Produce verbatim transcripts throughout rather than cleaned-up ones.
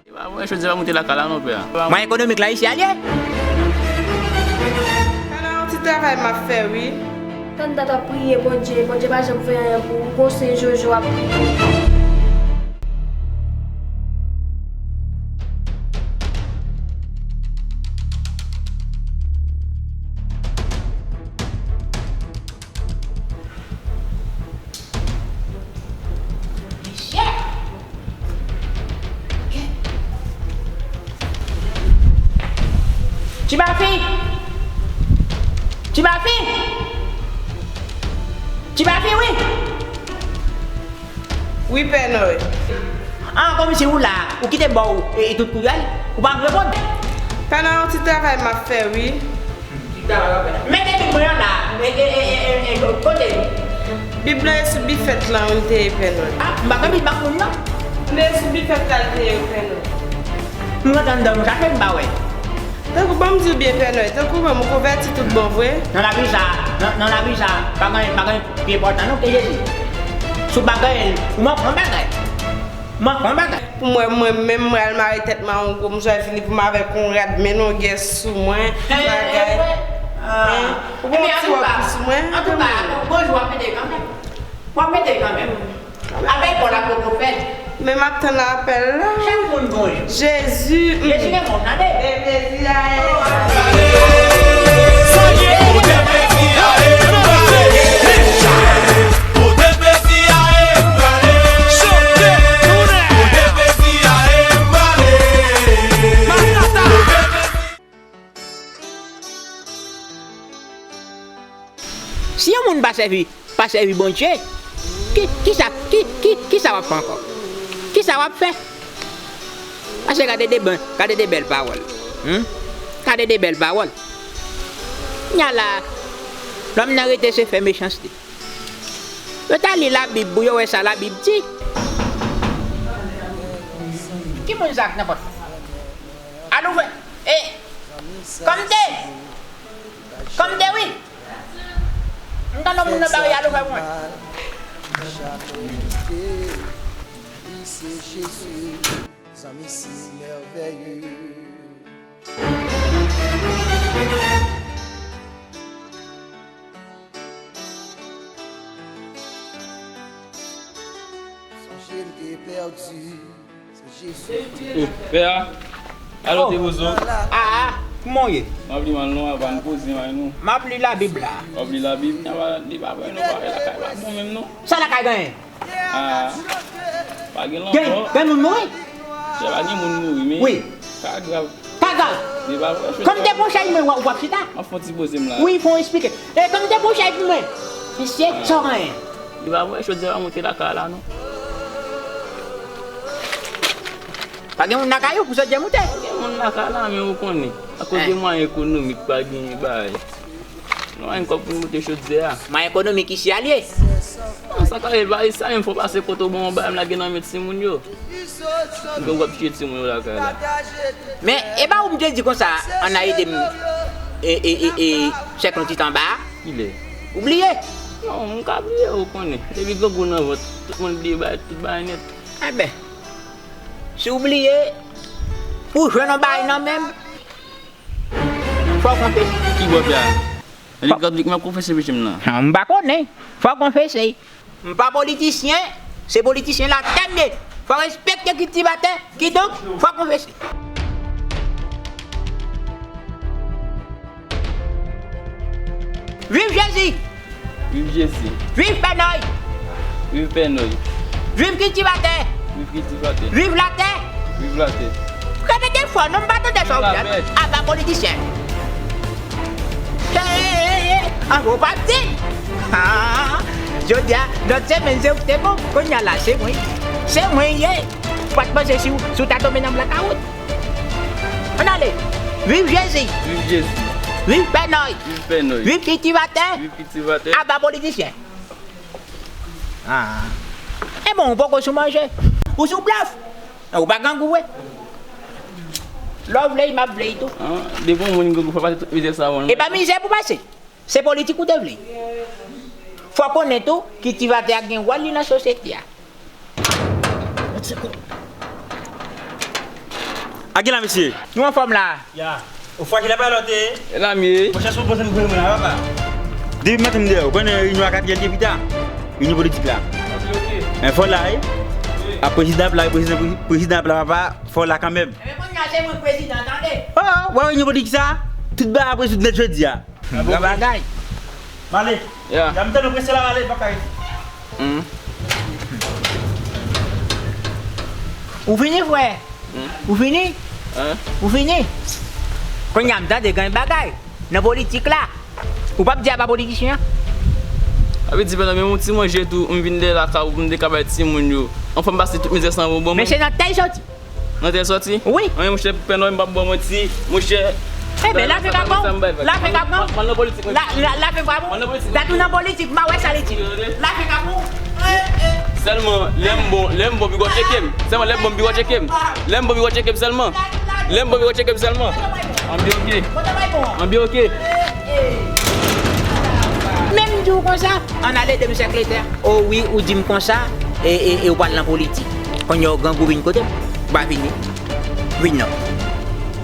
E pa vre, Jozèf ap moute lakay la non, pè. Mwen ekonomik la isi a l ye. Ala yon ti travay m ap fè wi. Tann dat ap priye Bondye, Bondye pa janm fè anyen pou ou, gon sen Jojo ap priye. Ti Mafi! Ti Mafi! Ti Mafi, wi! Wi, Pè Noy. An, kòmsi ou la, ou kite bò ou, e, e tout kouyay, ou pa reponn. Pè Noy, yon ti travay m ap fè, wi. Men depi mwen an la, e, e, kote li? Bib lan e sou bifèt lan wi m te ye Pè Noy. Ah, m pa gen bib ak moun nan. Men e sou bifèt la l te ye wi Pè Noy. M rantre anndan m chache m pa wè. Tankou ban m di w byen Pè Noy, tankou ban m ou konvèti tout bon vre. Nan lavi sa, nan, nan lavi sa, pa gen, pa gen pi enpòtan non ke Jezi. Si w pa gen l, ou manke yon bagay. Manke yon bagay. Pou mwen, mwen menm, mwen al mare tèt mwen a yon gwo mouchwa, fini pou m avèk yon rad men longè sou mwen, bagay. Hein? Ou pran yon ti wòb ki sou mwen? Antouka, bonjou, w ap mete kanmenm. W ap mete kanmenm. Apèl Pòl la poko fèt. Men m ap tann apèl la. Chak moun bonjou. Jezi. Jezi gen moun, tande. Jezi a ye. Si yon moun pa sèvi, pa sèvi Bondye, ki, kisa, ki, ki, kisa w ap fè ankò? Kisa w ap fè? Pase gade de bèl, gade de bèl pawòl. Hmm? Gade de bèl pawòl. Nya la, lòm nan rete se fè mechanste. Yo ta li Labib pou yo wè sa Labib di. Ki moun sa k nan pòt la? Al ouvè. E, kòmte! Kòmte, wi! M tande yon moun nan bari, al ouvè pou mwen. Li se Jezi, zanmi si mèvèye. Sonje m te pèdi, se Jezi. Oh, pè a, alò te bozo. Ah, ah, kòman w ye? M ap li mal non, avan n poze may nou. M ap li Labib la. W ap li Labib, li pa vre non, pa vre lakay pa bon menm non. Sa lakay genyen? Ah, pa gen lanmò. Gen, gen moun mouri? Chè, pa gen moun mouri, men wi. Ka grav. Ka grav. Li pa vre, chè. Kòm te pran chay mwen, w ap, w ap chita? M ap fè yon ti poze m la. Wi, fè yon esplike. E kòm te pran chay pou mwen? Mesye, sa w genyen? Li pa vre, chòdyè pa monte lakay la non. Pa gen moun lakay ou pou chòdyè monte? Pa gen moun lakay la, men ou konnen. Akoz de mwayen ekonomik, pa gen bagay. Nou pa gen kòb pou nou moute chòdyè a. Mwayen ekonomik isi a l ye. Non, sa ka ye, pa sa menm fò pase kote w ban yon bagay m lage nan men timoun yo. M gen w ap tiye timoun yo lakay la. Men, e pa ou m te di konsa, ann a ede m, e, e, e, e, chèk yon ti tan ba a? Kilè? Ou bliye? Non, m ka bliye, ou konnen. Depi grangou nan vant, tout moun bliye bagay, tout bagay nèt. Enben, si w bliye, pou w jwenn yon bagay nan men m, fò w konfese. Ki bò pè a? Li ka di m ap konfese peche m nan. Non, m pa konnen. Fò w konfese. M pa politisyen, se politisyen latè m ye. Fò w respekte kiltivatè, kidonk, fò w konfese. Viv Jezi! Viv Jezi! Viv Pè Noy! Viv Pè Noy! Viv kiltivatè! Viv kiltivatè! Viv latè! Viv latè! Repete fò non, m pa tande sa w di a non. Aba politisyen! Hey, hey, hey, hey. An, ou pa di! Ah, jodi a, lòt semèn se ou ki te bon, kounye a la se mwen. Se mwen ye! Ou pa t panse si w, si w ta tonbe nan blakawout? Ann ale. Viv Jezi. Viv Jezi. Viv Pè Noy. Viv Pè Noy. Viv kiltivatè. Viv kiltivatè. Aba politisyen. Ah. E bon, ou poko sou manje. Ou sou blòf. Ou pa grangou vre. Lè w vle, m ap vle tou. Ah, depi yon moun grangou, fò pase tout mizè sa, bon. E pa mizè pou pase. Se politik ou te vle. Fò konnen tou, kiltivatè a gen wòl li nan sosyete a. A gen la, mesye? Nou anfòm la. Ya. Ou fwa ki la pa lòt, eh? E la m ye. Monchè, sou bon, se nou goumen la, papa. Depi maten m dèyè, ou konnen reyinyon a ka fèt depi ta. Reyinyon politik la. Ok, ok. Men fò la, eh. Wi. A prezidan ap la, prezidan, prezidan ap la, papa, fò la kanmenm. Enben, kounye a, se mwen prezidan, tande. Oh, oh, wè reyinyon politik sa? Tout bagay ap rezoud nèt jodi a. Gran bagay. Male. Ya. Ya, m tande w prese la, male, pa kay. Hmm. Ou fini, frè? Hmm. Ou fini? Hein? Ou fini? Kounye a, m tande gen bagay nan politik la. Ou p ap di a pa politisyen an? A vle di, pandan menm yon ti manje tou, m vin de lakay ou, m te ka bay timoun yo. Anfòm pase tout mizè sa yo ban mwen. Men se nan tèl soti. Nan tèl soti? Wi. Anyen, monchè, Pè Noy, m p ap ba w manti, monchè. Enben, lafe pa bon. Lafe pa bon. Mwen nan politik, mwen. La, la, lafe pa bon. Mwen nan politik, mwen. Dat ou nan politik, m pa wè sa li di. Lafe pa bon. Sèlman, lè m bon, lè m bon, piga w tcheke m. Sèlman, lè m bon, piga w tcheke m. Lè m bon, piga w tcheke m sèlman. Lè m bon, piga w tcheke m sèlman. Anbyen oke. Anbyen oke. Menm di w konsa, ann ale de m sèkletè. O wi, ou di m konsa, e, e, e ou pral nan politik. Kounye a w grangou vin kote m. Ou pa vini. Vin non.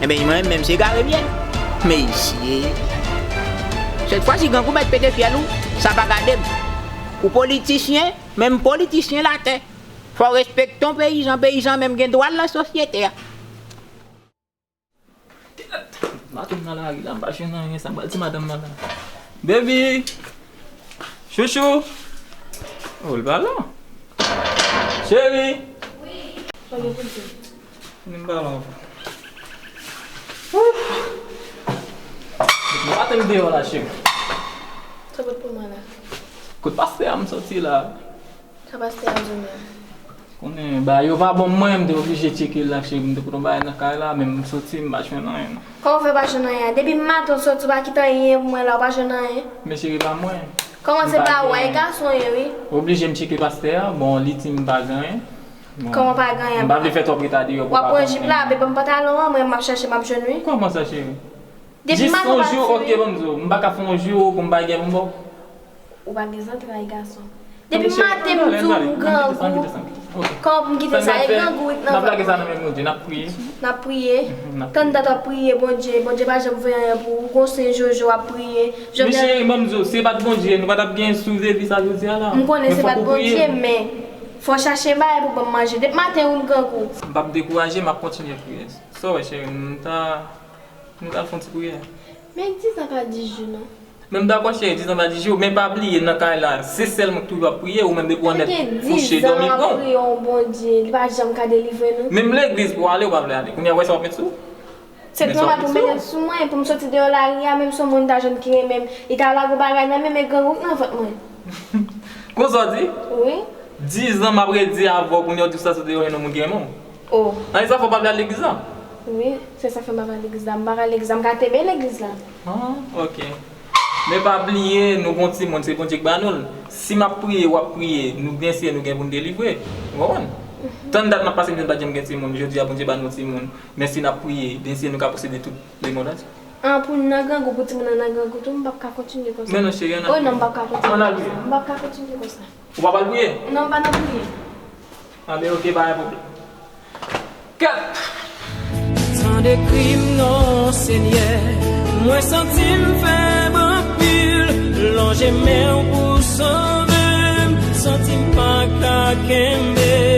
Enben, mwen menm se egare m ye. Mesye. Sèt fwa si grangou mèt pete fyèl ou, sa pa gade m. Ou politisyen, menm politisyen latè. Fò w respekte yon peyizan, peyizan menm gen dwa l nan sosyete a. Madanm nan lari la, m pa jwenn anyen, sa m pral di madanm nan la. Baby! Chouchou! Oh, l pa la. Cheri! Wi. Vini m pale anvan. Ouf! Depi maten m deyò la, cheri. Sa pot pou mwen la? Kot pastè a m soti la? Sa pastè a di w menm? Konnen, bagay yo pa bon mwen, m te oblije tcheke l la, cheri, m te konnen yon bagay nan kay la, men m soti, m pa jwenn anyen, non. Kòman w fè pa jwenn anyen? Depi maten w soti, w pa kite anyen pou mwen la, w pa jwenn anyen? Men cheri, pa mwen. Kòman se pa ou a, e gason ye, wi. Oblije m tcheke pastè a, bon, li di m pa gen anyen. Bon, kòman pa gen anyen? M pa vle fè twòp reta deyò pou w pa konnen. W ap pran jip la, epi ban m pantalon an, mwen, m ap chèche, m ap jwenn, wi. Kòman sa, cheri? Depi maten w pa di m. Jis yon jou, oke, ban m di w, m pa ka fè yon jou pou m pa gen pou m ba w. Ou pa gen zantray, gason. Depi maten m di w m grangou. Kòman pou m kite sa? E grangou wi k nan vant mwen. N ap lage sa nan men Bondye, n ap priye. N ap priye. Tann dat w ap priye Bondye, Bondye pa janm fè anyen pou ou. Ou gon sen Jojo w ap priye. Men cheri, ban m di w, si se pa t Bondye, nou pa t ap gen sou de vi sa jodi a la. M konnen se pa t Bondye, men fò w chache bagay pou ban m manje. Depi maten wi m grangou. M p ap dekouraje, m ap kontinye priye. Sa w wè cheri, m ta Nou ka fè yon ti priyè. Men dizan pa dis jou non. Men m dakò cheri, dizan pa dis jou, men pa bliye nan kay la, se sèl mwen ki toujou ap priye, ou menm depi w annèt kouche dòmi pran w. Sa gen dizan m ap priye yon Bondye, li pa janm ka delivre nou. Menm legliz pou w ale, ou pa vle ale. Kounye a, ou wè sa w ap met sou ou? Se twonbat pou mete l sou mwen, pou m soti deyò lari a, menm si yon moun ta jwenn ki renmen m, li ta lage yon bagay nan men m, e grangou k nan vant mwen. Konsa w di? Wi. Dizan m ap redi avè w, kounye a w di w sa sou deyò, yon moun ki renmen w. Oh. An, e sa fè w pa vle al legliz la? Wi, se sa fè m pa vle al legliz la. M pa vle al legliz la, m pa vle al legliz la. Ah, ok. Men pa bliye, nou gon timoun, se Bondye k ba nou l. Si m ap priye, w ap priye, nou byen si nou gen pou n delivre. Ou konprann? Mhm. Tann dat m ap pase, m pa t janm gen timoun. Jodi a, Bondye ba nou timoun. Men si n ap priye, byen si nou ka posede tout demon la. An, pou n nan grangou, pou timoun nan nan grangou tou, m p ap ka kontinye konsa. Men non, cheri, ann al priye. Oh non, m p ap ka kontinye konsa. Ann al priye. M p ap ka kontinye konsa. Ou p ap al priye? Non, m pa nan priye. Anben, ok, pa gen pwoblèm. Kèt! Tande kri m non, Senyè. Mwen santi m fèb anpil. Lonje men w pou sove m. Santi m pa ka kenbe.